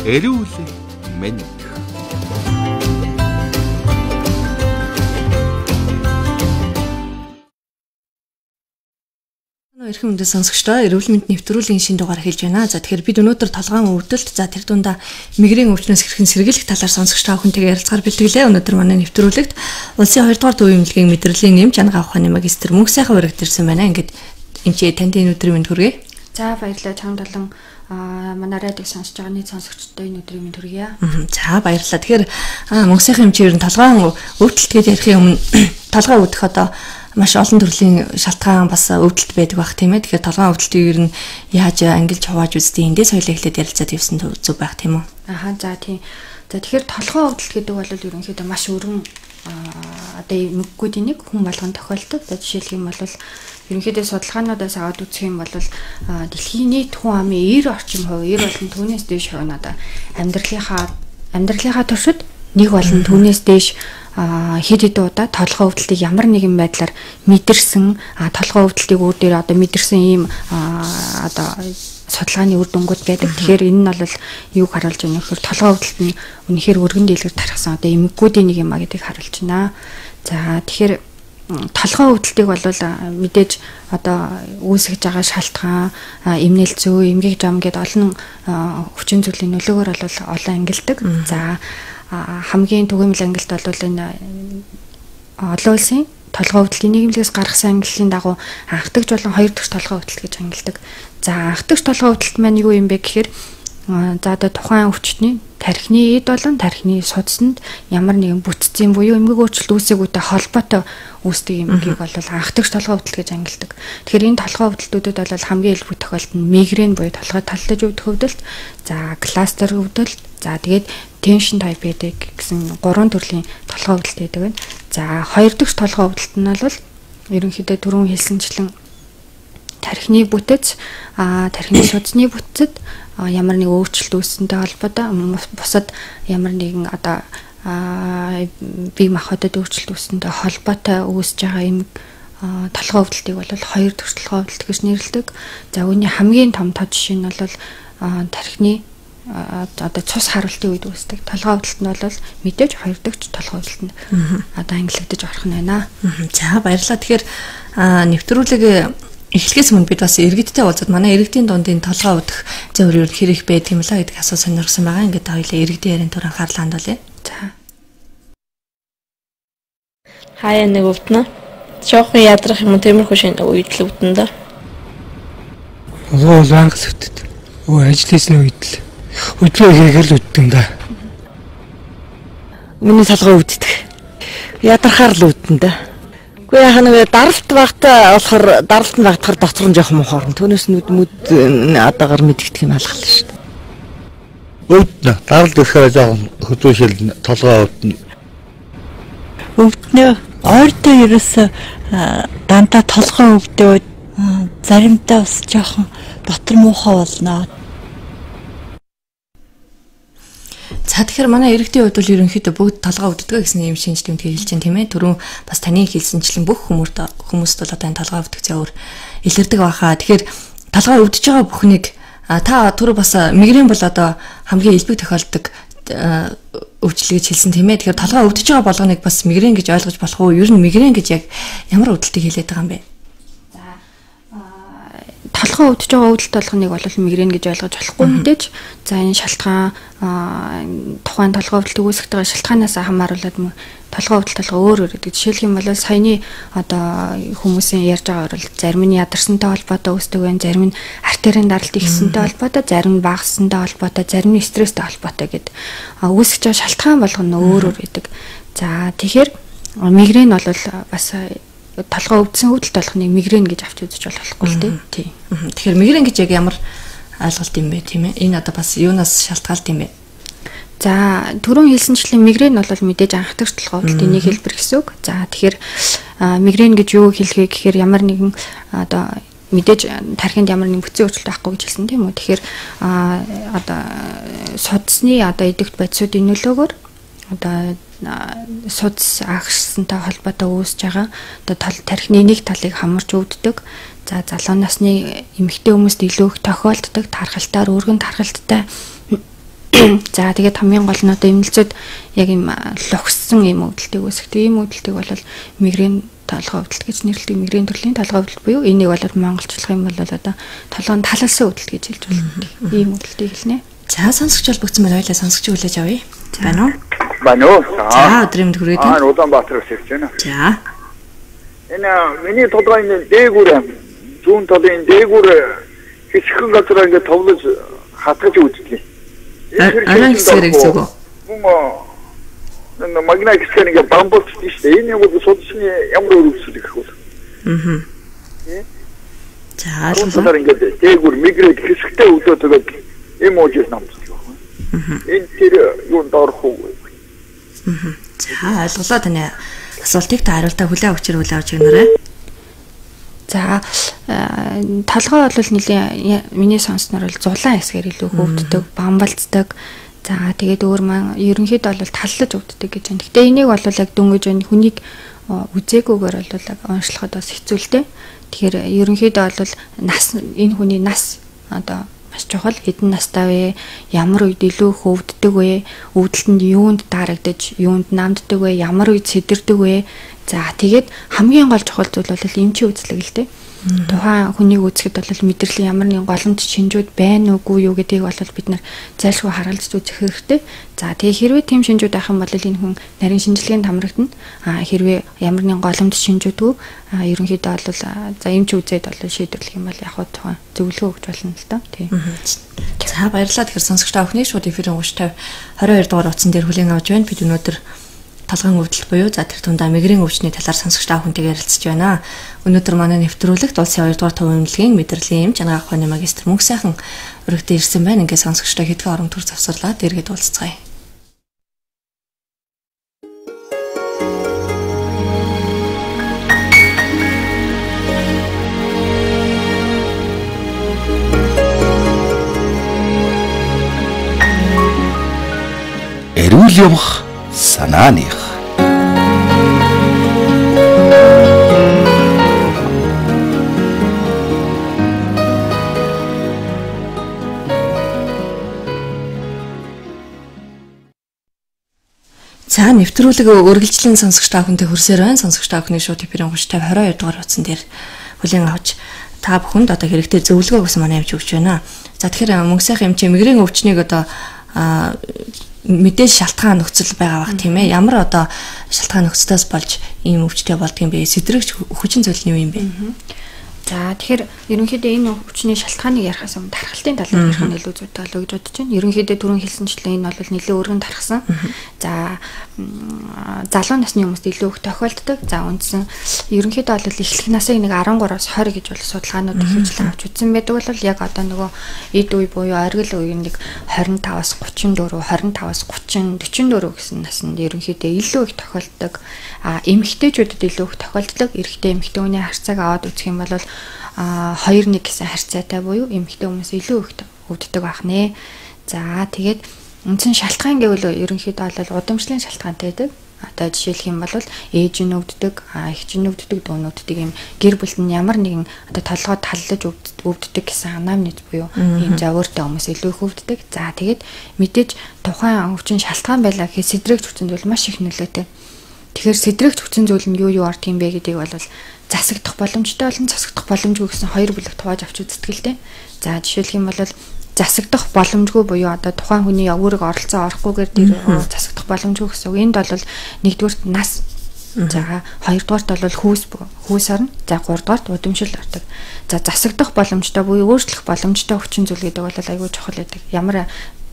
Эрүүл мэнд. Эрхэм хүндэт сонсогчдоо, эрүүл мэнд нэвтрүүлгийн шинэ дугаар эхэлж байна. За тэгэхээр бид өнөөдөр толгойн өвдөлт, за тэр дундаа мигрен өвчнөөс хэрхэн сэргийлэх талаар сонсогч та бүхэнтэйгээ ярилцахаар бэлтгэлээ. Өнөөдөр манай нэвтрүүлэгт улсын 2 дугаар төвийн эмнэлгийн мэдрэлийн эмч Ангаа ухааны магистр Мөнх сайхан урагд ирсэн байна. Ингээд эмчээ, танд энэ өдрийн мэнд хүргэе. За баярлалаа, чамд болон манай радиог сонсож байгаа нийт сонсогчдод энэ өдрийн мэнд хүргье. За баярлалаа. Тэгэхээр Мөнх сайхан эмч ер нь толгойн өвдөлт гэж ярихын өмнө толгой өвдөх одоо маш олон төрлийн шалтгаан бас өвдөлт байдаг байх, тийм ээ. Тэгэхээр толгойн өвдөлтийг ер нь яаж ангилж хувааж үздэг, эндээс хоёлаа эхлээд ярилцаад явсан зөв байх, тийм үү? Аха, за тийм. За тэгэхээр толгойн өвдөлт гэдэг бол ерөнхийдөө маш өргөн одоо эмгэгүүдийн нэг хүн болгон тохиолддог. За жишээлх юм бол ерөнхийдөө судалгаануудаас аваад үзэх юм бол дэлхийн нийт хүн амын 90 орчим хувь, 90 болон түүнээс дээш хувь нь одоо амьдралынхаа туршид нэг болон түүнээс дээш хэд хэдэн удаа толгой өвдөлтийг ямар нэгэн байдлаар мэдэрсэн, толгой өвдөлтийг өөр дээр одоо мэдэрсэн ийм одоо судалгааны үр дүнгууд байдаг. Тэгэхээр энэ нь бол юуг харуулж байна гэхээр толгой өвдөлт нь үнэхээр өргөн дийлгэр тархсан одоо эмгэгүүдийн нэг юм а гэдгийг харуулж байна. За тэгэхээр толгой өвдөлтийг бол мэдээж одоо үүсгэж байгаа шалтгаан, эмнэл зүй, эмгэг жам гэдээ олон хүчин зүйлийн нөлөөгөөр бол олон ангилдаг. За хамгийн түгээмэл ангилт бол энэ олон улсын толгой өвдөлтийн нийгэмлэгээс гаргасан ангиллын дагуу анхдагч болон хоёр дахь толгой өвдөлт гэж ангилдаг. За анхдагч толгой өвдөлт маань юу юм бэ гэхээр за одоо тухайн өвчтний тархины эд болон тархины судсанд ямар нэгэн бүтцийн буюу эмгэг өөрчлөлт үүсээгүйтэй холбоотой үүсдэг эмгэгийг бол анхдагч толгой өвдөлт гэж ангилдаг. Тэгэхээр энэ толгой өвдөлтүүдэд бол хамгийн элбэг тохиолдол нь мигрен буюу толгой талдаж өвдөх өвдөлт, за кластер өвдөлт, за тэгээд tension type headache гэсэн гурван төрлийн толгой өвдөлт байдаг байна. За хоёр дахь толгой өвдөлт нь бол ерөнхийдөө түрүүн хэлсэнчлэн тархины бүтэц, тархины судасны бүтцэд ямар нэг өөрчлөлт үүссэнтэй холбоотой, бусад ямар нэгэн одоо бие махбодод өөрчлөлт үүссэнтэй холбоотой үүсэж байгаа юм толгой өвдөлтийг бол хоёр дахь толгой өвдөлт гэж нэрлэдэг. За үүний хамгийн том тод жишээ нь бол тархины одоо цус харуултын үед үүсдэг. Толгой өвдөлт нь бол мэдээж хоёр дахь толгой өвдөлт нь одоо ангилагдаж орох нь байна. За баярлалаа. Тэгэхээр нэвтрүүлэг эхлэхээс өмнө бид бас иргэдтэй уулзаад манай иргэдийн дунд энэ толгой өвдөх зөвөр юу хэрэг байдаг юм лаа гэдэг асуу сонирхсан байгаа. Ингээд хоёлаа иргэдийн яриан тур анхаарлаа хандуулъя. За. Хаяа нэг өвдөнө. Жохон ядрах юм уу, тиймэрхүү шинэ үед л өвдөн да. Толгой бол байнга л өвдөд. Өө ажил хийсний үед л хөдлөө хийхээр л өвддөг юм да. Миний толгой өвддөг. Ядрахаар л өвдөн да. Гэхдээ яхаа нэг даралт багтаа болохоор даралт нь багтахаар дотор нь жоохон мухаарна. Түүнээс нүд мүд одоогор мэдэгдэх юм алгалаа шүү дээ. Өвднө. Даралт ирэхээр жоохон хөдөөшөл толгой өвднө. Өвднө. Ойртоо ерөөсөө дандаа толгой өвдөөд заримдаа бас жоохон дотор муухай болно. За тэгэхээр манай иргэдийн хувьд бол ерөнхийдөө бүгд толгой өвддөг гэсэн юм шинж тэмдэг хэлж байна, тийм ээ. Түрүүн бас таны хэлсэнчлэн бүх хүмүүст бол одоо энэ толгой өвдөх зөөр илэрдэг байхаа. Тэгэхээр толгой өвдөж байгаа бүхнийг та түрүү бас мигрен бол одоо хамгийн элбэг тохиолддог өвчлөл гэж хэлсэн, тийм ээ. Тэгэхээр толгой өвдөж байгаа болгоныг бас мигрен гэж ойлгож болох уу? Ер нь мигрен гэж яг ямар өвдөлтийг хэлээд байгаа юм бэ? Толгой өвдөж байгаа өвдөлт болгоныг бол мигрен гэж ойлгож болохгүй мэдээж. За энэ шалтгаан тухайн толгой өвдөлтийг үүсгэж байгаа шалтгаанаас хамааруулаад толгой өвдөлт толгой өөр өөр гэдэг. Жишээлх юм бол саяны одоо хүмүүсийн ярьж байгаагаар бол зарим нь ядарсантай холбоотой үүсдэг байна, зарим нь артерийн даралт ихсэнтэй холбоотой, зарим нь багассантай холбоотой, зарим нь стресстэй холбоотой гэдэг. Үүсгэж байгаа шалтгаан болгоно өөр өөр гэдэг. За тэгэхээр мигрен бол бас толгой өвдсөн өвдөлт болгоныг мигрен гэж авч үзэж болохгүй л дээ. Тийм. Тэгэхээр мигрен гэж яг ямар ойлголт юм бэ, тийм ээ? Энэ одоо бас юунаас шалтгаалт юм бэ? За түрүүн хэлсэнчлэн мигрен бол мэдээж анхдагч толгой өвдөлтийн нэг хэлбэр гэсэн үг. За тэгэхээр мигрен гэж юу хэлхээ гэхээр ямар нэгэн одоо мэдээж тархинд ямар нэгэн бүтцийн өөрчлөлт байхгүй гэж хэлсэн, тийм үү? Тэгэхээр одоо судасны одоо идэвхт бодисуудын нөлөөгөөр одоо судас агшсантай холбоотой үүсэж байгаа одоо тархины нэг талыг хамарч өвддөг. За залуу насны эмэгтэй хүмүүст илүү их тохиолддог, тархалтаар өргөн тархалттай За тэгээд хамгийн гол нь одоо эмнэлзүүд яг юм лугссан юм өвдөлтийг үүсгдэг. Ийм өвдөлтийг бол мигрен толгой өвдөлт гэж нэрлэдэг. Мигрен төрлийн толгой өвдөлт буюу энийг бол монголчлох юм бол одоо толгойн талалсан өвдөлт гэж хэлж болно. Ийм өвдөлтийг хэлнэ. За сонсогч холбогдсон байна. Ойлаа сонсогч хүлээж авъя. Байна уу? Байна уу? За өдрийн мэнд хүргэе. Аа Улаанбаатараас ирж байна. За. Энэ миний толгойн дээгүүр зүүн талын дээгүүр хэсэгхэн газар ингээд товлож хатгаж үзлээ. Оройн хэсгээр гэсэн үг үү? Мөн магна хэсгээр ингээд бамбуулчихсан шүү дээ. Энэ юм бол судасны ямар өрөвсөл гэх вэ? Аа. За ойлголоо. Ингээд дээгүүр мигрээд хэсэгтэй өдөө тэгээд юм уужил намддаг юм. Энэ тэр юунд орох уу? За ойлголоо таны асуултыг та хариултаа хүлээн авч ирвэл авч өгнөрэй. За толгой бол нэлийн миний сонссноор бол зулаан хэсгээр илүү хөвддөг, бамбалцдаг. За тэгээд өөр маань ерөнхийдөө бол таллаж өвддөг гэж байна. Гэтэ энийг бол яг дөнгөж энэ хүнийг үзээгүйгээр бол яг уншлахад бас хэцүү л дээ. Тэгэхээр ерөнхийдөө бол нас энэ хүний нас одоо маш чухал, хэдэн настай вэ, ямар үед илүү хөвддөг вэ, өвдөлтөнд юунд дарагдаж, юунд намддаг вэ, ямар үед сэдэрдэг вэ. За тэгээд хамгийн гол чухал зүйл бол эмчийн үзлэг л дээ. Тухайн хүнийг үзэхэд бол мэдрэлийн ямар нэгэн голомт шинжүүд байна уугүй юу гэдгийг бол бид нар зайлшгүй харгалзаж үзэх хэрэгтэй. За тэгээ хэрвээ тийм шинжүүд байх юм бол энэ хүн нарийн шинжилгээнд хамрагдана. А хэрвээ ямар нэгэн голомт шинжүүдгүй ерөнхийдөө бол за эмч үзээд бол шийдвэрлэх юм бол яг хөө тухайн зөвлөгөө өгч болно л доо. Тийм. За баярлалаа. Тэгэхээр сонсогч та бүхний шууд эфирийн 30 50 22 дугаар утсан дээр хүлээн авч байна. Бид өнөөдөр толгойн өвдөлт буюу за тэр тундаа мигрен өвчний талаар сонсогч та бүхэнтэйгээ ярилцж байна. Өнөөдөр манай нэвтрүүлэгт улсын 2 дугаар төв эмнэлгийн мэдрэлийн эмч анагаах ухааны магистр Мөнхсайхан өргөдөө ирсэн байна. Ингээд сонсогчдоо хэдхэн орон төр завсарлаа. Дэргэд уулзцгаая. Эрүүл явах санааных. За нэвтрүүлэг үргэлжлэн сонсогч та бүхэнтэй хүрсээр байна. Сонсогч та бүхний шууд эфирийн 30 50 22 дугаар утсан дээр хүлээн авч та бүхэнд одоо хэрэгтэй зөвлөгөө өгсөн манай эмч өгч байна. За тэгэхээр Мөнхсайхан эмч мигрен өвчнийг одоо мэдээж шалтгаан нөхцөл байгаа бах тийм ээ. Ямар одоо шалтгаан нөхцлөөс болж ийм өвчтэй болдго юм бэ? Сэдрэгч хүчин зүйл нь юу юм бэ? За тэгэхээр ерөнхийдөө энэ өвчний шалтгааныг ярихаас өмнө тархалтын талаар ярих нь илүү зүйтэй болов гэж бодож байна. Ерөнхийдөө түрүүн хэлсэнчлэн энэ бол нэлээд өргөн тархсан. За залуу насны хүмүүст илүү их тохиолддог. За үндсэн ерөнхийдөө бол эхлэх насыг нэг 13-аас 20 гэж бол судалгаанууд ихэвчлэн авч үзсэн байдаг бол яг одоо нөгөө эд үе буюу оргил үе нэг 25-аас 34, 25-аас 30, 44 гэсэн наснд ерөнхийдөө илүү их тохиолддог. А эмэгтэйчүүдэд илүү их тохиолддог. Эрэгтэй эмэгтэй хүний харьцааг аваад үзэх юм бол 2-1 гэсэн харьцаатай буюу эмэгтэй хүмүүс илүү их өвддөг байх нэ. За тэгээд үндсэн шалтгаан гэвэл ерөнхийдөө бол удамшлын шалтгаантай байдаг. Одоо жишээлх юм бол ээж нь өвддөг, эгч нь өвддөг, дүү нь өвддөг юм гэр бүлд нь ямар нэгэн одоо толгой таллаж өвддөг гэсэн анамнез буюу ийм загвартай хүмүүс илүү их өвддөг. За тэгээд мэдээж тухайн өвчин шалтгаан байлаа гэхэд сэдрэгч хүчин зүйл маш их нөлөөтэй. Тэгэхээр сэдрэгч хүчин зүйл нь юу юу ордог юм бэ гэдгийг бол засагдах боломжтой болон засагдах боломжгүй гэсэн хоёр бүлэгт хувааж авч үздэг л дээ. За жишээлх юм бол засагдах боломжгүй буюу одоо тухайн хүний үүрэг оролцоо орохгүйгээр тэр засагдах боломжгүй гэсэн үг. Энд бол нэгдүгüрт нас, за хоёрдугаарт бол хүйс орно, за гуравдугаарт удамшил ордог. За засагдах боломжтой буюу өөрчлөх боломжтой хүчин зүйл гэдэг бол айгүй чухал байдаг. Ямар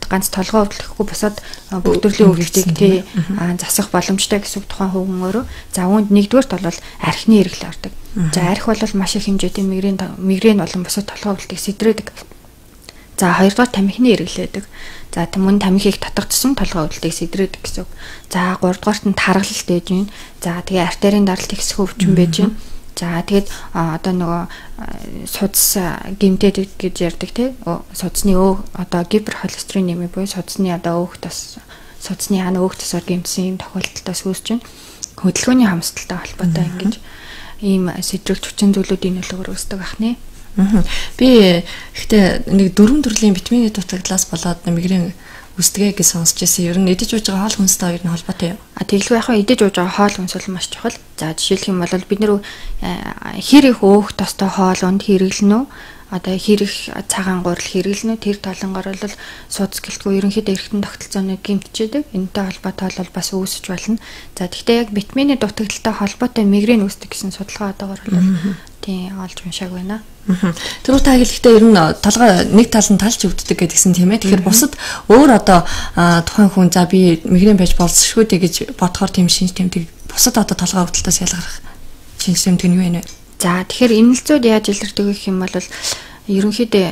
ганц толгой өвдлөхгүй бусад бүх төрлийн өвдлөлтийг тий засах боломжтой гэсэн үг тухайн хүүхэн өөрөө. За үүнд нэгдүгээрт бол архины эргэлээ ордог. За арх бол маш их хэмжээтэй мигрен болон бусад толгой өвдлөлтийг сэтрээдэг. За хоёрдугаар тамхины эргэлээдэг. За мөн тамхиг татах тусам толгой өвдлөлтийг сэтрээдэг гэсэн үг. За гуравдугаарт нь таргалалт байж гин. За тэгээ артерийн даралт ихсэх өвчин байж гин. За тэгээд одоо нөгөө судас гэмтээд гэж ярьдаг тий. Судасны одоо гиперхолестерин нэмээ буюу судасны одоо өөх тос, судасны ан өөх тосоор гэмтсэн ийм тохиолдолтоос үүсэж байна. Хөдөлгөөний хамсдалтай холбоотой ингэж ийм сэдрэгч хүчин зүйлүүдийн нөлөөгөөр үүсдэг байх нэ. Би ихтэй нэг дөрвөн төрлийн витамины дутагдлаас болоод мигрен үүсдэг гэж сонсч ирсэн. Ер нь идэж ууж байгаа хоол хүнстэй хоёр нь холбоотой юу? А тэгэлгүй яг идэж ууж байгаа хоол хүнс бол маш чухал. За жишээлх юм бол бид нэр хэр их өөх тостой хоол унд хэрэглэнэ үү? Одоо хэр их цагаан гурил хэрэглэнэ үү? Тэр толонгоор бол судас гэлтгүй ерөнхийдөө эргэтэн тогтолцооны гэмтчихэд энэтэй холбоотой бол бас үүсэж болно. За тэгвэл яг витамины дутагдaltaй холбоотой мигрен үүсдэг гэсэн судалгаа одоогор бол тийм олж уншааг байна. Тэр та хэлэхдээ ер нь толгой нэг тал нь талж өвддөг гэдгсэн тийм ээ. Тэгэхээр бусад өөр одоо тухайн хүн за би мигрен байж болсшгүй дээ гэж бодохоор тийм шинж тэмдэг бусад одоо толгой өвдөлтөөс ялгарх шинж тэмдэг нь юу вэ? За тэгэхээр эмнэлзүүд яаж илэрдэг гэх юм бол ерөнхийдөө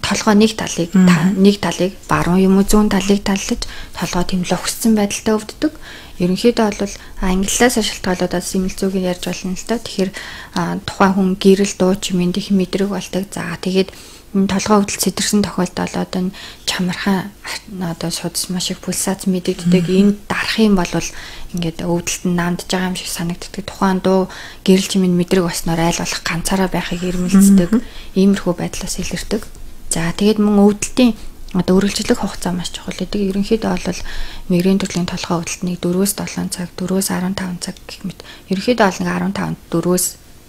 толгой нэг талыг баруун юм уу зүүн талыг таллаж толгой тийм лугссан байдалтай өвддөг. Ерөнхийдөө бол англиас шалтгаалаад эмнэлзүүг ярьж болно л доо. Тэгэхээр тухайн хүн гэрэл дуу чимээнд их мэдрэг болдог. За тэгээд энэ толгой өвдөлт сэтэрсэн тохиолдолд одоо энэ чамархан одоо судас маш их пульсац мэдэгддэг. Энэ дарах юм бол ингээд өвдөлт нь намдж байгаа юм шиг санагддаг. Тухайн дуу гэрэл чимээнд мэдрэг болсноор айл болох ганцаараа байхыг ирмэлцдэг. Иймэрхүү байдлаас илэрдэг. За тэгээд мөн өвдөлтийн одоо үргэлжлэх хугацаа маш чухал гэдэг. Ерөнхийдөө бол мигрен төрлийн толгой өвдөлт нэг 4-7 цаг, 4-15 цаг гэх мэт. Ерөнхийдөө бол нэг 15 4-өөс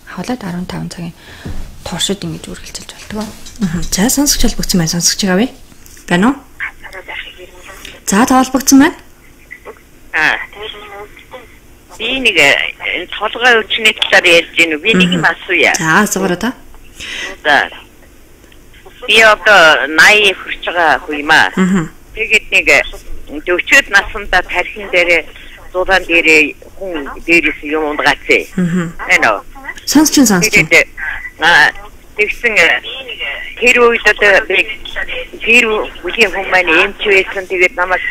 хавлаад 15 цагийн туршид ингэж үргэлжилж болдог. За сонсогч холбогдсон байна. Сонсогч авъя. Байна уу? За та холбогдсон байна. Би нэг толгой өвчний талаар ярьж байна уу? Би нэг юм асууя. За асуугаарай та. За. Би одоо 80 хүрч байгаа хүн юм аа. Тэгээд нэг 40-од наснда тархин дээрээ зулаан дээрээ хүн дээрээс юм ундгаацээ. Байна уу? Сонсч чинь сонсч. Тэгсэн тэр үед одоо би тэр үеийн хүн маань эмч байсан. Тэгээд намайг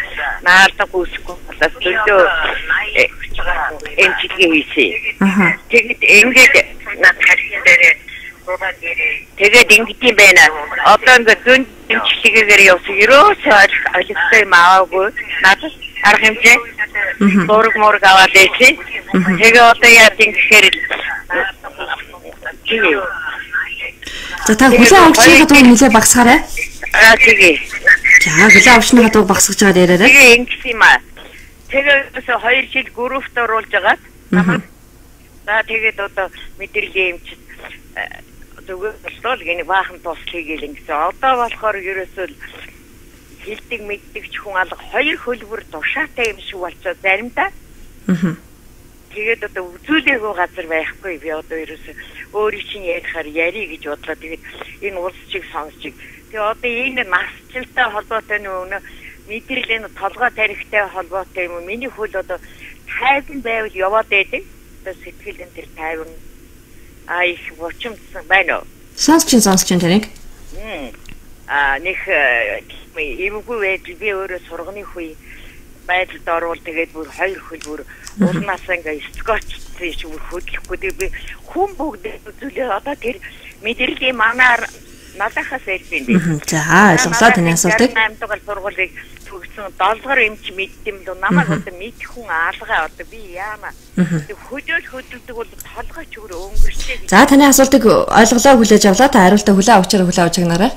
наалдаг үүсэхгүй болоод зөндөө эмчилгээ хийсэн. Тэгээд ингээд тархин дээрээ тэгээд ингэдэм байна. Одоо ингээд зүүн эмчилгээгээр явсан. Ерөөсөө олигтой юм аваагүй. Надад арга хэмжээ. Зураг мураг аваад байсан. Тэгээ одоо яа гэхээр За та хүлээн авчныхаа дуу нэлээ багасгаарай. Аа тэгээ. За хүлээн авчныхаа дуу багасгаж байгаа дээрээрээ. Тэгээ ингэсэн юм аа. Тэгээд 2 жил группт оруулж агаад за тэгээд одоо мэдрэлийн эмч зүгээр болтол гэнэ баахан туслахыг гээл ингэсэн. Одоо болохоор ерөөсөө хилдэг мэддэг ч хүн алга хоёр хөлбөр тушаатай юм шиг болцоо заримдаа. Тэгээд одоо үзүүлээгүй газар байхгүй. Би одоо ерөөсөө өөрийн чинь ярихаар ярий гэж бодлоо. Тэгээд энэ улс чиг сонсчиг. Тэгээ одоо энэ насжилтай холбоотой нөө мэдрэл энэ толгой тарихтай холбоотой юм уу? Миний хөл одоо тайван байвал яваад байдаг. Одоо сэтгэл энэ төр тайван а их бочимдсан байна уу? Сонсч чинь таныг. А нэг эвгүй байдал би өөрөө сурганы хүй байдалд орвол тэгээд бүр хоёр хөл бүр урнаас ингээ скотчсэн шиг бүр хөдлөхгүй. Тэгээд би хүн бүгд үзүүлээ одоо тэр мэдрэлийн манаар надахаас ярьсан юм би. За ойлголоо таны асуултыг. 8 дугаар сургуулийг төгссөн 7 дугаар эмч мэддэм л намайг одоо мэдэх хүн алгаа одоо би яама. Тэг хөдөөл хөдөлдөг бол толгой ч өөр өнгөрчтэй гэж. За таны асуултыг ойлголоо хүлээж авлаа. Та хариултаа хүлээн авчаарай хүлээн авч чагнаарай.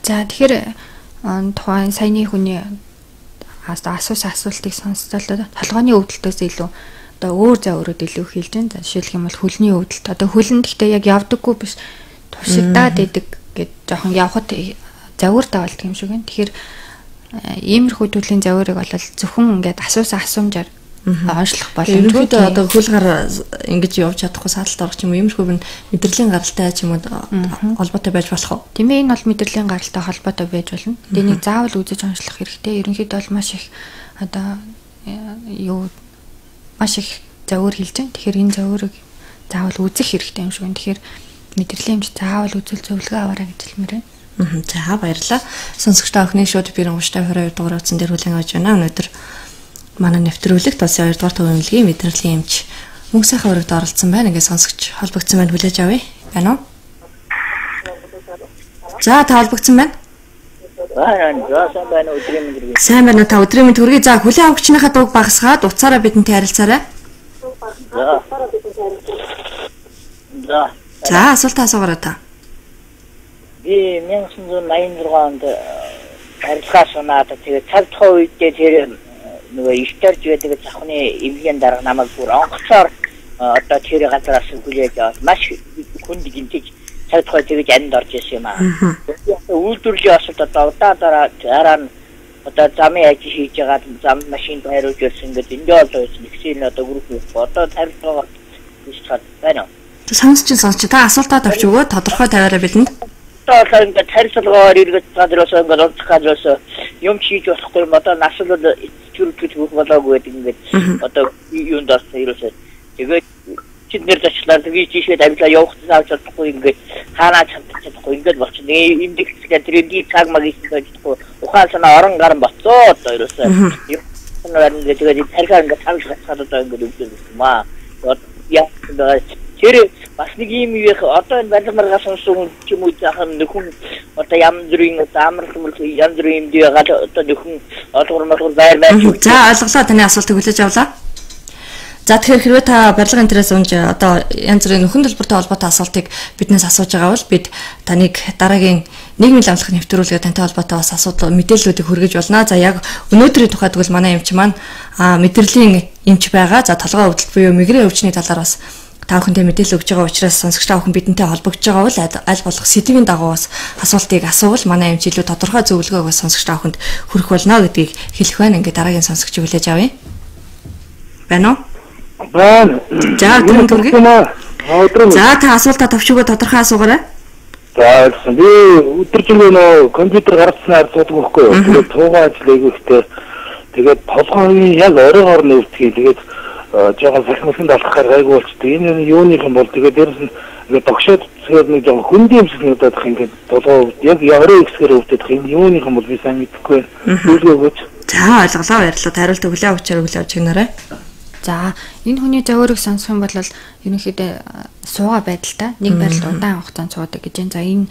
За тэгэхээр тухайн саяны хүний асуусан асуултыг сонсдоо толгойн өвдөлтөөс илүү одоо өөр заа өрөөд илүү хэлж байна. За жишээлх юм бол хөлний өвдөлт. Одоо хөлн гэхдээ яг явдаггүй биш туршигдаад идэг гэд жоохон явхад загвартай болдго юм шиг байна. Тэгэхээр иймэрхүү төрлийн загварыг бол зөвхөн ингээд асуусан асуумжаар онцлох боломжгүй. Ерөнхийдөө одоо хөл гар ингэж явж чадахгүй саадалт орох юм уу? Иймэрхүү нь мэдрэлийн гаралтай ч юм уу холбоотой байж болох уу? Тийм ээ, энэ бол мэдрэлийн гаралтай холбоотой байж болно. Тэгээ нэг заавал үзэж онцлох хэрэгтэй. Ерөнхийдөө бол маш их одоо юу маш их загвар хэлж байна. Тэгэхээр энэ загварыг заавал үзэх хэрэгтэй юм шиг байна. Тэгэхээр мэдрэлийн эмч заавал үзэл зөвлөгөө аваарай гэж хэлмээр байна. За баярлалаа. Сонсогч та бүхний шууд 132 дугаар утсан дээр хүлээн авч байна. Өнөөдөр манай нэвтрүүлэгт улсын 2 дугаар төвийн эмнэлгийн мэдрэлийн эмч мөнх сайхан өргөд оролцсон байна. Ингээд сонсогч холбогдсон байна, хүлээж авъя. Байна уу? За та холбогдсон байна. За сайн байна, өдрийн мэнд хүргэе. Сайн байна уу та, өдрийн мэнд хүргэе. За хүлээн авагчныхаа дууг багасгаад утсаараа бидэнтэй харилцаарай. За. За. За асуултаа асуугаарай та. Би 1986 онд Барилгаа сунаад тэгээд цаг тухайн үедээ тэр нөгөө иштерж байдаг завхны эмнэлгийн дарга намайг бүр онгоцоор одоо тэр газараас хүлээж аваад маш хүнд гинтэж цаг тухай тэгж амьд орж исэн юм аа. Үйлдвэрлэлийн осолд одоо удаан дараа нь одоо замын ажил хийж байгаа зам машин хариулж ирсэн ингээд эндээ болоо байсан. Тэгсэн нь одоо групп одоо тарилгаа хийж чад байна уу? Сонсч та асуултаа тавьж өгөө тодорхой тавиараа бидэнд. Одоо ингээд тарилцлагаар эргэж газраас ингээд онцох газраас юм хийж болохгүй юм одоо наслал чүрдгэж өгөх болоогүй гэдэг ингээд одоо юунд орсон ерөөсөө тэгээд чи нэр зачлаа тэгээ жишээ авилаа явах авч чадахгүй ингээд хаанаа чадахгүй ингээд болчихно. Эмдэгцгээ тэр эмдгийг цаг маг хийсэн байж чадахгүй ухаан санаа орон гар боцоо одоо ерөөсөө юм ингээд тэгээд тарихаар ингээд тавж гацгаад одоо ингээд өгдөг юм аа. Яг тэр бас нэг юм юу яах одоо энэ барилга маргаа сонсон хүн ч юм уу захан нөхөн одоо янз бүрийн одоо амрал янз бүрийн юм дий гал одоо нөхөн олгор молгор байр байр. За ойлголоо, таны асуултыг хүлээж авлаа. За тэгэхээр хэрвээ та барилгын интерес унж одоо янз бүрийн нөхөн төлбөртэй холбоотой асуултыг биднээс асууж байгаа бол бид таныг дараагийн нийгмийн лавлах нэвтрүүлгээр тантай холбоотой бас асуудал мэдээллүүдийг хүргэж болно. За яг өнөөдрийн тухайд тэгвэл манай эмч маань мэдрэлийн эмч байгаа. За толгой өвдөлт буюу мигрен өвчний талаар бас та бүхэнтэй мэдээлэл өгж байгаа учраас сонсогч та бүхэн бидэнтэй холбогдож байгаа бол аль болох сэдвийн дагуу бас асуултыг асуувал манай эмч илүү тодорхой зөвлөгөөг бас сонсогч та бүхэнд хүргэх болно гэдгийг хэлэх байна. Ингээд дараагийн сонсогчийг хүлээж авъя. Байна уу? Байна. За өдрийн төргий. За та асуултаа товчгоо тодорхой асуугаарай. За гэсэн. Би өдөржингөө нөө компьютер гаргаснаар суудаг байхгүй юу? Тэгээд туугаа ажил айгүйхтэй. Тэгээд толгойн яг оройгоор нөвдгийг тэгээд жоохон сахимсанд алхахаар гайгүй болчтой. Энэ юуных юм бол тэгээд дээрэс нь ингээд догшоод тэгээд нэг жоохон хөндийн юмсаг надад ингээд толгой яг орой хэсгээр өвдөд их энэ юуных юм бол би сайн мэдэхгүй байна. Зөвлөгөө өгөөч. За ойлголоо, баярлалаа. Хариулт өглөө авчаар өглөө авч гинээрэй. За энэ хүний зовоорыг сонсох юм бол ерөнхийдөө суугаа байдалтай нэг байралд удаан хугацаанд суудаг гэж байна. За энэ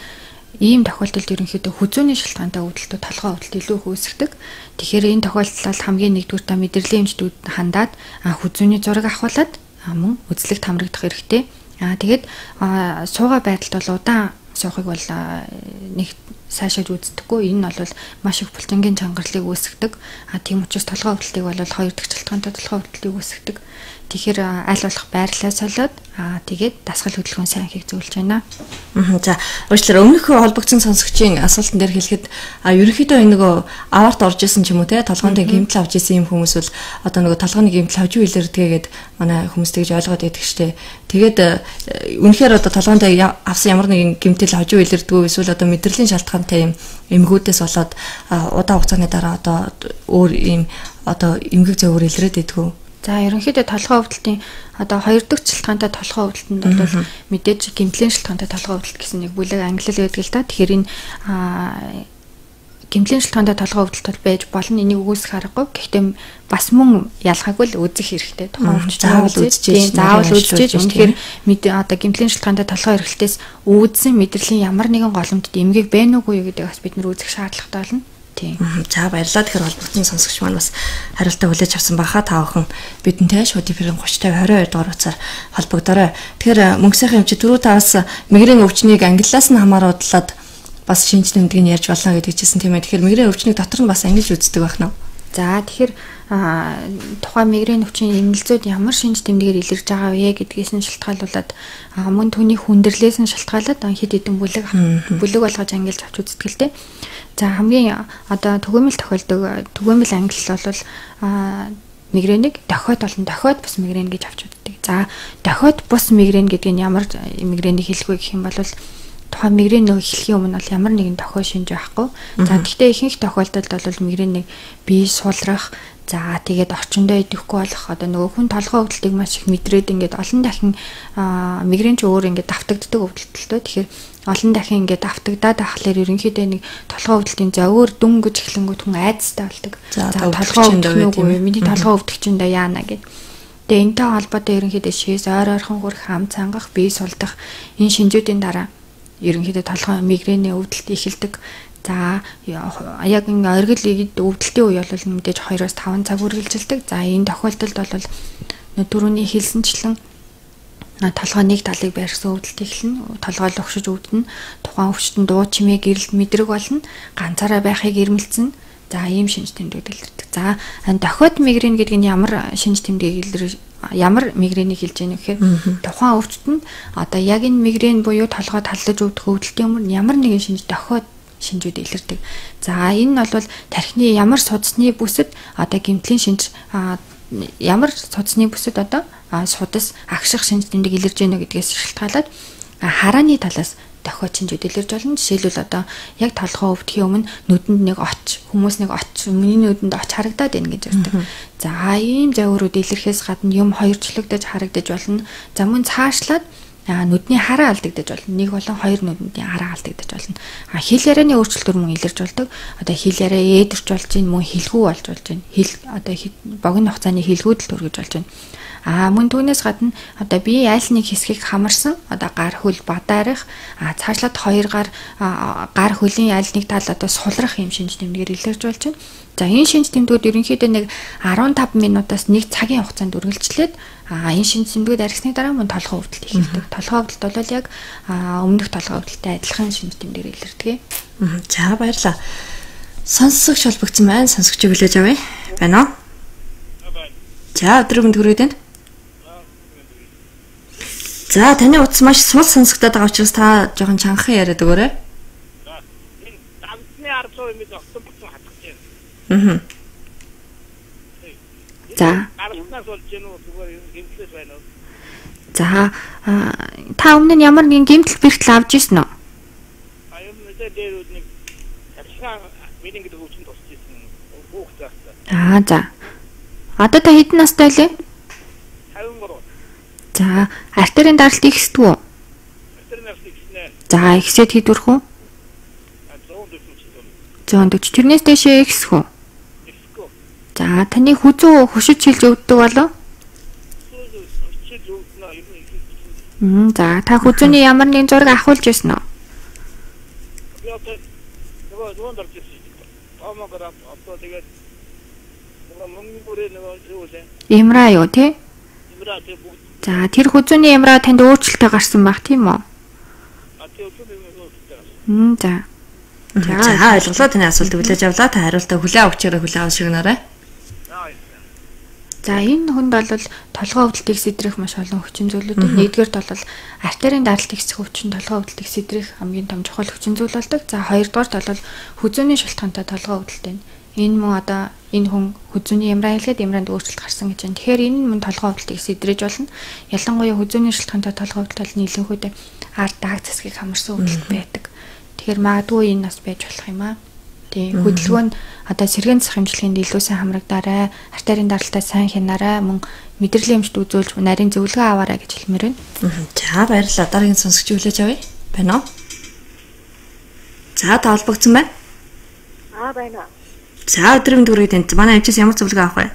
ийм тохиолдолд ерөнхийдөө хүзүүний шалтгаантай өвдөлтүүд толгой өвдөлт илүү их үүсгдэг. Тэгэхээр энэ тохиолдолд хамгийн нэгдүгээр та мэдрэлийн эмчдүүд хандаад хүзүүний зураг авахуулаад мөн үзлэгт хамрагдах хэрэгтэй. Тэгээд суугаа байдалд бол удаан суухыг бол нэг сайшааж үздэггүй. Энэ нь бол маш их булчингийн чангарлыг үүсгэдэг. Тийм учраас толгой өвдөлтийг бол хоёр дахь шалтгаантай толгой өвдөлтийг үүсгэдэг. Тэгэхээр аль болох байрлалаа солиод тэгээд дасгал хөдөлгөөн сайн хийх зөвлөж байна. За уучлаарай, өмнөх холбогдсон сонсогчийн асуултан дээр хэлэхэд ерөнхийдөө энэ нөгөө аварт орж исэн ч юм уу те толгойн гэмтэл авч исэн юм хүмүүс бол одоо нөгөө толгойн гэмтэл хожуу илэрдгээгээд манай хүмүүс тэгж ойлгоод байдаг штэ. Тэгээд үнэхээр одоо толгойн авсан ямар нэгэн гэмтэл хожуу илэрдэггүй эсвэл одоо мэдрэлийн шалтгаантай юм эмгүүдээс болоод удаан хугацааны дараа одоо өөр юм одоо эмгэг зовөр илрээд идэггүй. За ерөнхийдөө толгой өвдөлтийн одоо хоёр дахь шалтгаантай толгой өвдөлтөнд бол мэдээж гэмтлийн шалтгаантай толгой өвдөлт гэсэн нэг бүлэг ангилал байдаг л да. Тэгэхээр энэ гэмтлийн шалтгаантай толгой өвдөлт бол байж болно. Энийг үгүйсэх аргагүй. Гэхдээ бас мөн ялгаагүй л үзэх хэрэгтэй. Тухайн өвчтөд заавал үзчихэж, заавал үзчихэж үнэхээр одоо гэмтлийн шалтгаантай толгой эргэлтээс үүдсэн мэдрэлийн ямар нэгэн голомтод эмгэг байна уугүй юу гэдэг бас бид нар үзэх шаардлагатай болно. За баярлалаа. Тэгэхээр холбогдсон сонсогч маань бас хариултаа хүлээж авсан байхаа. Та бүхэн бидэнтэй шууд эфирийн 30 50 22 дугаар утсаар холбогдорой. Тэгэхээр мөнгө сайхан эмч түрүү та бас мигрен өвчнийг ангиллаас нь хамааруулаад бас шинж тэмдгийг нь ярьж болно гэдэг чийсэн тийм ээ. Тэгэхээр мигрен өвчнийг дотор нь бас ангилж үздэг байх нь. За тэгэхээр тухайн мигрен өвчин эмнэлзүүд ямар шинж тэмдгээр илэрж байгаа вэ гэдгээс нь шалтгаалуулаад мөн түүний хүндрэлээс нь шалтгаалаад хэд хэдэн бүлэг болгож ангилж авч үздэг л дээ. За хамгийн одоо түгээмэл тохиолдог түгээмэл ангилал бол мигренийг дохиод болон дохиод бус мигрен гэж авч үздэг. За дохиод бус мигрен гэдэг нь ямар мигренийг хэлэх вэ гэх юм бол тухайн мигрен нөө эхлэхийн өмнө бол ямар нэгэн дохио шинж байхгүй. За гэхдээ ихэнх тохиолдолд бол мигренийг бие сулрах, за тэгээд орчиндөө идэхгүй болох, одоо нөгөө хүн толгой өвдөлтийг маш их мэдрээд ингээд олон дахин мигрен ч өөр ингээд давтагддаг өвдөлтөлтөө. Тэгэхээр олон дахин ингээд давтагдаад ахлаар ерөнхийдөө нэг толгой өвдөлтийн зовөр дүн гэж эхлэнгүүт хүн айдастай болдог. За толгой өвдөх үү, миний толгой өвдөх чинь да яана гэд. Тэгээ энэтэй холбоотой ерөнхийдөө шээс, ойр ойрхон хүрэх, ам цангах, бие сулдах энэ шинжүүдийн дараа ерөнхийдөө толгой мигрений өвдөлт эхэлдэг. За яг ингээ оргил өвдөлтийн үе бол мэдээж 2-5 цаг үргэлжилдэг. За энэ тохиолдолд бол түрүүний хэлсэнчлэн Толгой нэг талыг байрсан өвдөлт эхэлнэ. Толгой л огшиж өвдөнө. Тухайн өвчтөн дуу чимээ гэрэлт мэдрэг болно. Ганцаараа байхыг эрмэлзэнэ. За ийм шинж тэмдэгүүд илэрдэг. За дохиод мигрен гэдэг нь ямар шинж тэмдгийг илэр ямар мигренийг хэлж яах вэ гэхээр тухайн өвчтөнд одоо яг энэ мигрен буюу толгой талдаж өвдөх өвдөлтийн өмнө ямар нэгэн шинж дохиод шинжүүд илэрдэг. За энэ нь бол тархины ямар судасны бүсэд одоо гэмтлийн шинж ямар судасны бүсэд одоо судас агших шинж тэмдэг илэрж гэнэ гэдгээс шалтгаалаад харааны талаас дохиод шинжүүд илэрж болно. Жишээлбэл одоо яг толгой өвдөхийн өмнө нүдэнд нэг оч, хүмүүс нэг оч, миний нүдэнд оч харагдаад байна гэж ярьдаг. За ийм загварууд илэрхээс гадна юм хоёрчлогдож харагдаж болно. За мөн цаашлаад нүдний хараа алдагдаж болно. Нэг болон хоёр нүдний хараа алдагдаж болно. Хэл ярианы өөрчлөлтөөр мөн илэрж болдог. Одоо хэл яриа ээдэрч болж байна, мөн хэлгүй болж болж байна. Хэл одоо богино хугацааны хэлгүүдэл төрөж болж байна. Мөн түүнээс гадна одоо бие аль нэг хэсгийг хамарсан одоо гар хөл бадаарах, цаашлаад хоёр гар гар хөлийн аль нэг тал одоо сулрах юм шинж тэмдгээр илэрж болж байна. За энэ шинж тэмдгүүд ерөнхийдөө нэг 15 минутаас 1 цагийн хугацаанд үргэлжлээд энэ шинж тэмдгүүд архисны дараа мөн толгой өвдөлт эхэлдэг. Толгой өвдөлт бол яг өмнөх толгой өвдөлттэй адилхан шинж тэмдгээр илэрдэг. За баярлалаа. Сонсогч холбогдсон байна. Сонсогчийг хүлээж авъя. Байна уу? За өдрийн мэнд хүргэе танд. За таны утас маш сул сонсогдоод байгаа учраас та жоохон чангахан яриад өгөөрэй. Энэ давсны 10% юм огтон бүтэн хатгаж байна. За. Гарснаас болж гэнэ үү зүгээр гэмтлээс байна уу? За та өмнө нь ямар нэгэн гэмтэл бэртэл авч ирсэн үү? А юм нэлээ дээр үд нэг тархиан миний гэдэг өвчин тусч ирсэн хүүхд заасан. Аа за. Одоо та хэдэн настай вэ? 53. За, артерийн даралт ихсдэг үү? Артерийн даралт ихснэ. За, ихсээд хэд хүрэх үү? 140. 140. Тэрнээс дээшээ ихсэх үү? Ихсэхгүй. За, таны хүзүү хөшиж хилж өвддөг болов? Хөшиж өвдөнө, ер нь ихсэх. За, та хүзүүний ямар нэгэн зураг авахулж байсан уу? Би одоо нөгөө юунд орж ирсэн шүү дээ. Томограф одоо тэгээд нөгөө мөнгө бүрээ нөгөө юу лээ? Эмра юу тий? Эмра тий бүгд. За тэр хүзүүний ямраа танд өөрчлөлтөө гарсан байх тийм үү? За. За ойлголоо таны асуултыг хүлээж авлаа. Та хариултаа хүлээн авчаарай, хүлээн авах шигнарай. За энэ хүнд бол толгой өвдөлтийг сэдрэх маш олон хүчин зүйлүүд. Нэгдүгээрт бол артерийн даралт ихсэх өвчин толгой өвдөлтийг сэдрэх хамгийн том чухал хүчин зүйл болдог. За хоёрдугаарт бол хүзүүний шалтгаантай толгой өвдөлт байна. Энэ мөн одоо энэ хүн хүзүүний ямраа хэлгээд ямраанд өөрчлөлт гарсан гэж байна. Тэгэхээр энэ мөн толгой өвдөлтийг сэдрэж болно. Ялангуяа хүзүүний шалтгаантай толгой өвдөлт бол нийлэнхүйдээ ард дааг засгийг хамарсан өвдөлт байдаг. Тэгэхээр магадгүй энэ нас байж болох юм аа. Тийм хөдөлгөөн одоо сэргээн засах эмчилгээнд илүү сайн хамрагдаарай, артерийн даралтаа сайн хянаарай, мөн мэдрэлийн эмчт үзүүлж нарийн зөвлөгөө аваарай гэж хэлмээр байна. За баярлалаа. Дараагийн сонсогч хүлээж авъя. Байна уу? За та холбогдсон байна. Аа байна. За өдрийн мэнд хүргэе танд. Манай эмчээс ямар зөвлөгөө авах вэ?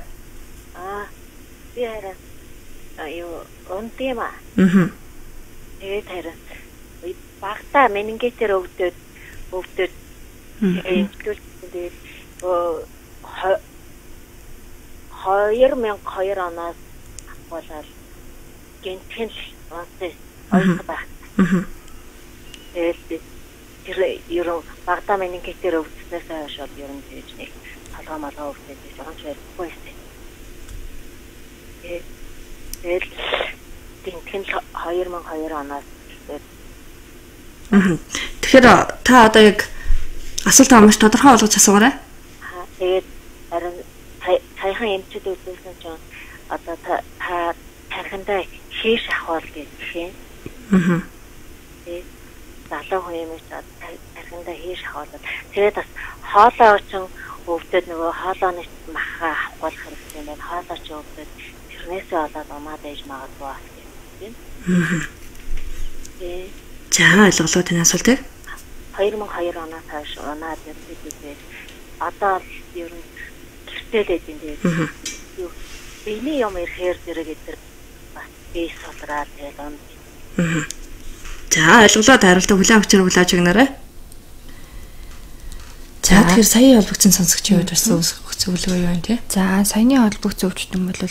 Аа би харин юу унт юм аа. Тэгээд харин багтаа менингитээр өвдөд эмчилсэн. Тэгээд 2002 оноос ахуулаад гэнтхэн л унтсан оюутан байх. Тэгээд тэр ерөн багтаа менингитээр өвдснээс хойш бол ерөн тэгж нэг толгой молгой өвдөж онч барихгүй байсан. Тэгээд гэнтхэн л 2002 оноос. Тэгэхээр та одоо яг асуултаа маш тодорхой болгож асуугаарай. Тэгээд харин саяхан эмчид үзүүлсэн чинь одоо та тархиндаа хийш авах гэж юм. Тэгээд залуу хүн юм чи тархиндаа хийш авах. Тэгээд бас хоолой очин өвдөд нөгөө хоолойны махаа авахгүй хэрэгтэй юм байна. Хоолой ч өвдөд тэрнээсээ болоод унаад ээж магадгүй бас гэж юм. Тэгээд за ойлголоо таны асуултыг. 2002 оноос хойш унаад явдаг гэж одоо л ер нь гэртээлээд юм тэгээд юу биений юм ирэхээр зэрэг эдэр бас бие сулраад тэгэл унд. За ойлголоо хариултаа хүлээн авч хүлээж өгнөрэй. За тэгэхээр саяын холбогдсон сонсогчийн хувьд бас зөвлөгөө юу юм те? За саяны холбогдсон өвчтөн бол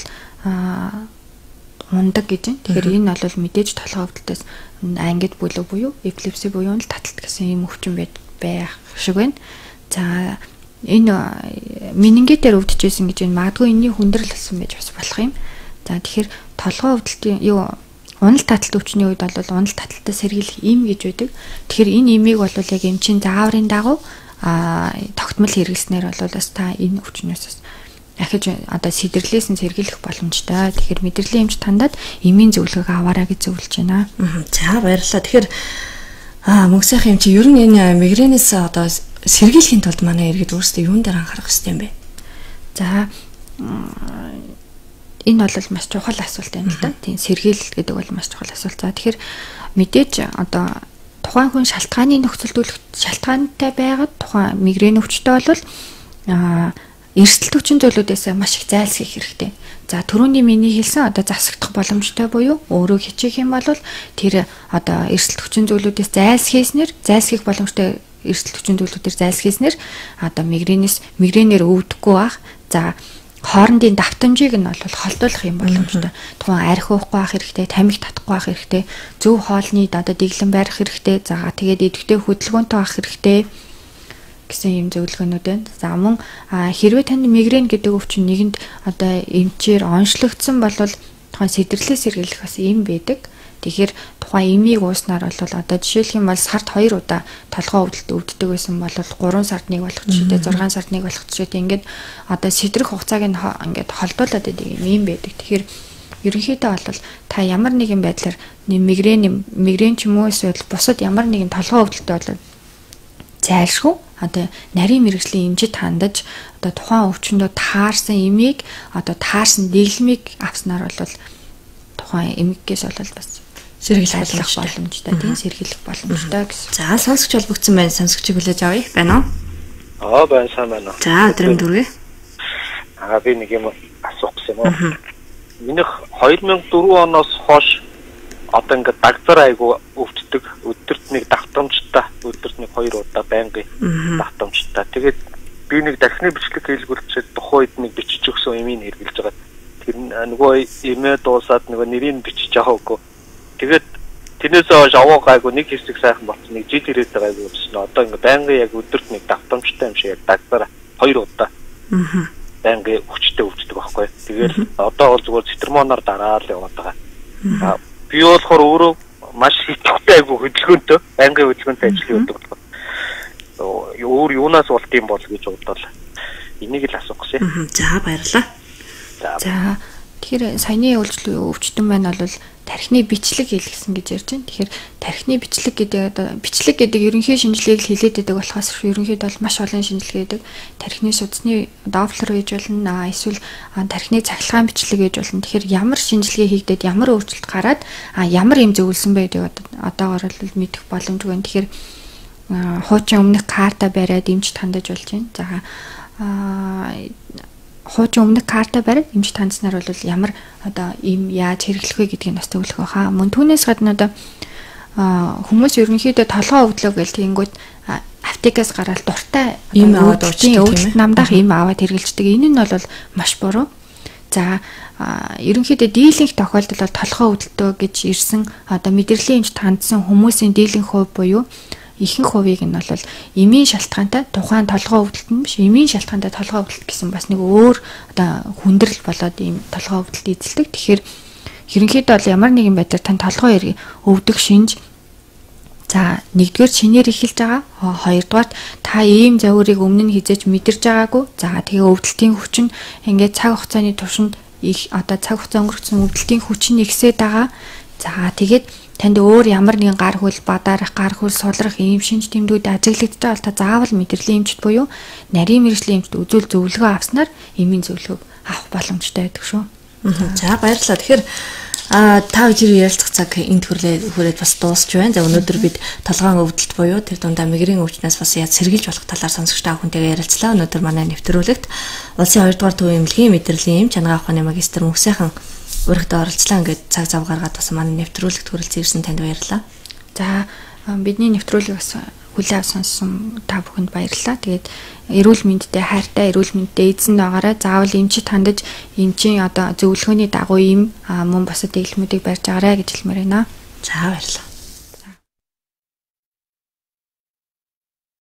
ундаг гэж байна. Тэгэхээр энэ бол мэдээж толгой өвдөлтөөс ангид бүлэг буюу эпилепси буюу л таталт гэсэн ийм өвчин байх шиг байна. За энэ менингитээр өвдөжсэн гэж энэ магадгүй энэний хүндрэл болсон байж бас болох юм. За тэгэхээр толгой өвдөлтийн уналт таталт өвчний үед бол уналт таталтаас сэргийлэх эм гэж байдаг. Тэгэхээр энэ эмийг бол яг эмчийн зааврын дагуу тогтмол хэрэглэснээр бол бас та энэ өвчнөөс бас ахиж одоо сэдэрлээс нь сэргийлэх боломжтой. Тэгэхээр мэдрэлийн эмч тандаад эмийн зөвлөгөөг аваарай гэж зөвлөж байна. За баярлалаа. Тэгэхээр мөнх сайхан эмч ер нь энэ мигренээс одоо сэргийлэхийн тулд манай иргэд өөрсдөө юун дээр анхаарах ёстой юм бэ? За энэ бол маш чухал асуулт юм л да. Тийм сэргийлэл гэдэг бол маш чухал асуулт. За тэгэхээр мэдээж одоо тухайн хүн шалтгааны нөхцөлд шалтгаантай байгаад тухайн мигрен өвчтэй бол эрсдэл хүчин зүйлүүдээс маш их зайлсхийх хэрэгтэй. За түрүүний миний хэлсэн одоо засагдах боломжтой буюу өөрөө хичээх юм бол тэр одоо эрсдэл хүчин зүйлүүдээс зайлсхийх боломжтой эрсдэл хүчин зүйлүүдээр зайлсхийснээр одоо мигренээр өвдөхгүй байх. За хоорондын давтамжийг нь бол холдуулах юм боломжтой. Тухайн арх уухгүй байх хэрэгтэй, тамхи татахгүй байх хэрэгтэй, зөв хоолны одоо дэглэм барих хэрэгтэй. За тэгээд идэвхтэй хөдөлгөөнтэй байх хэрэгтэй гэсэн юм зөвлөгөөнүүд байна. За мөн хэрвээ танд мигрен гэдэг өвчин нэгэнд одоо эмчээр онцлогдсон бол тухайн сэдэрлээс сэргийлэх бас эм байдаг. Тэгэхээр тухайн эмийг ууснаар бол одоо жишээлх юм бол сард 2 удаа толгой өвдөлт өвддөг байсан бол 3 сард нэг болох жишээтэй, 6 сард нэг болох жишээтэй ингээд одоо сэдрэх хугацааг нь ингээд холдуулаад байдаг юм байдаг. Тэгэхээр ерөнхийдөө бол та ямар нэгэн байдлаар мигрен ч юм уу эсвэл бусад ямар нэгэн толгой өвдөлтөд бол зайлшгүй одоо нарийн мэргэжлийн эмчид хандаж одоо тухайн өвчнөд таарсан эмийг одоо таарсан дэглэмийг авснаар бол тухайн эмгэгээс бол бас сэргийлэх боломжтой, тийм сэргийлэх боломжтой гэсэн. За сонсогч холбогдсон байна. Сонсогчийг хүлээж авъя. Байна уу? Байна, сайн байна уу. За өдрийн дүргээ. Би нэг юм асуух гэсэн юм уу? Минийх 2004 оноос хойш одоо ингээд дагзар айгу өвддөг. Өдөрт нэг давтамжтай, өдөрт нэг 2 удаа байнгын давтамжтай. Тэгээд би нэг дахны бичлэг хийлгүүлчихэд тухайн үед нэг бичиж өгсөн эмийг хэрэглэж байгаа. Тэр нөгөө эмээ дуусаад нөгөө нэрийг бичиж аваагүй. Тэгээд тэрнээс хойш овоо гайгүй нэг хэсэг сайхан болсон, нэг жил ирээд байгаагүй болсон. Одоо ингээд байнгын яг өдөрт нэг давтамжтай юм шиг яг дагзар 2 удаа. Байнгын хүчтэй өвддөг байхгүй. Тэгээд одоо бол зүгээр цитрамоноор дараал яваад байгаа. Би болохоор өөрөө маш идэвхтэй айгүй хөдөлгөөнтэй, байнгын хөдөлгөөнтэй ажил хийдэг болохоор өөр юунаас болд юм бол гэж бодвол энийг л асуух гэсэн. За баярлалаа. За тэгэхээр саяны үйлчлэг өвчтөн маань бол тархины бичлэг хийлгэсэн гэж ярьж байна. Тэгэхээр тархины бичлэг гэдэг одоо бичлэг гэдэг ерөнхий шинжилгээг л хилээд байдаг болохоос ерөнхийдөө бол маш олон шинжилгээ гэдэг. Тархины судасны доплер гэж болно, эсвэл тархины цахилгаан бичлэг гэж болно. Тэгэхээр ямар шинжилгээ хийгдээд ямар өөрчлөлт гараад ямар юм зөвлөсөн бэ гэдэг одоогоор л мэдэх боломжгүй. Тэгэхээр хуучин өмнөх карта бариад эмч хандаж болж байна. За хуучин өмнөх карта бариад эмч хандсанаар бол ямар одоо им яаж хэрэглэх вэ гэдгийг бас зөвлөх байхаа. Мөн түүнээс гадна одоо хүмүүс ерөнхийдөө толгой өвдлөө гэл тэгэнгүүт аптекаас гараад дуртай им аваад уучдаг, өвдөлт намдаах им аваад хэрэглэждэг. Энэ нь бол маш буруу. За ерөнхийдөө дийлэнх тохиолдол бол толгой өвдөлтөө гэж ирсэн одоо мэдрэлийн эмч хандсан хүмүүсийн дийлэнх хувь буюу ихэнх хувийг нь бол эмийн шалтгаантай тухайн толгой өвдөлт нь биш, эмийн шалтгаантай толгой өвдөлт гэсэн бас нэг өөр одоо хүндрэл болоод ийм толгой өвдөлт эзэлдэг. Тэгэхээр ерөнхийдөө бол ямар нэгэн байдлаар тань толгой өвдөх шинж за нэгдүгээр шинээр эхэлж байгаа, хоёрдугаарт та ийм загварыг өмнө нь хизээж мэдэрч байгаагүй. За тэгээ өвдөлтийн хүч нь ингээд цаг хугацааны туршинд их одоо цаг хугацаа өнгөрсөн өвдөлтийн хүч нь ихсээд байгаа. За тэгээд танд өөр ямар нэгэн гар хөл бадарах, гар хөл сулрах ийм шинж тэмдгүүд ажиглагдаж байгаа бол та заавал мэдрэлийн эмчит буюу нарийн мэргэжлийн эмчит үзүүл зөвлөгөө авснаар эмийн зөвлөгөөг авах боломжтой байдаг шүү. За баярлалаа. Тэгэхээр та бүхэн ярилцах цаг энд хүрээд бас дуусч байна. За өнөөдөр бид толгойн өвдөлт буюу тэр дундаа мигрен өвчнөөс бас яаж сэргийлж болох талаар сонсогч та бүхэнтэйгээ ярилцлаа. Өнөөдөр манай нэвтрүүлэгт улсын 2 дугаар төв эмнэлгийн мэдрэлийн эмч анагаах ухааны магистр Мөнх сайхан урагтаа оролцлоо. Ингээд цаг зав гаргаад бас манай нэвтрүүлэгт хүрэлцэн ирсэн танд баярлалаа. За, бидний нэвтрүүлгийг бас хүлээн авч сонссон та бүхэнд баярлалаа. Тэгээд эрүүл мэндтэй хайртай, эрүүл мэндтэй эзэн байгаарай. Заавал эмчит хандаж эмчийн одоо зөвлөгөөний дагуу им мөн бусад дэглэмүүдийг барьж агаарай гэж хэлмээр байна. За, баярлалаа.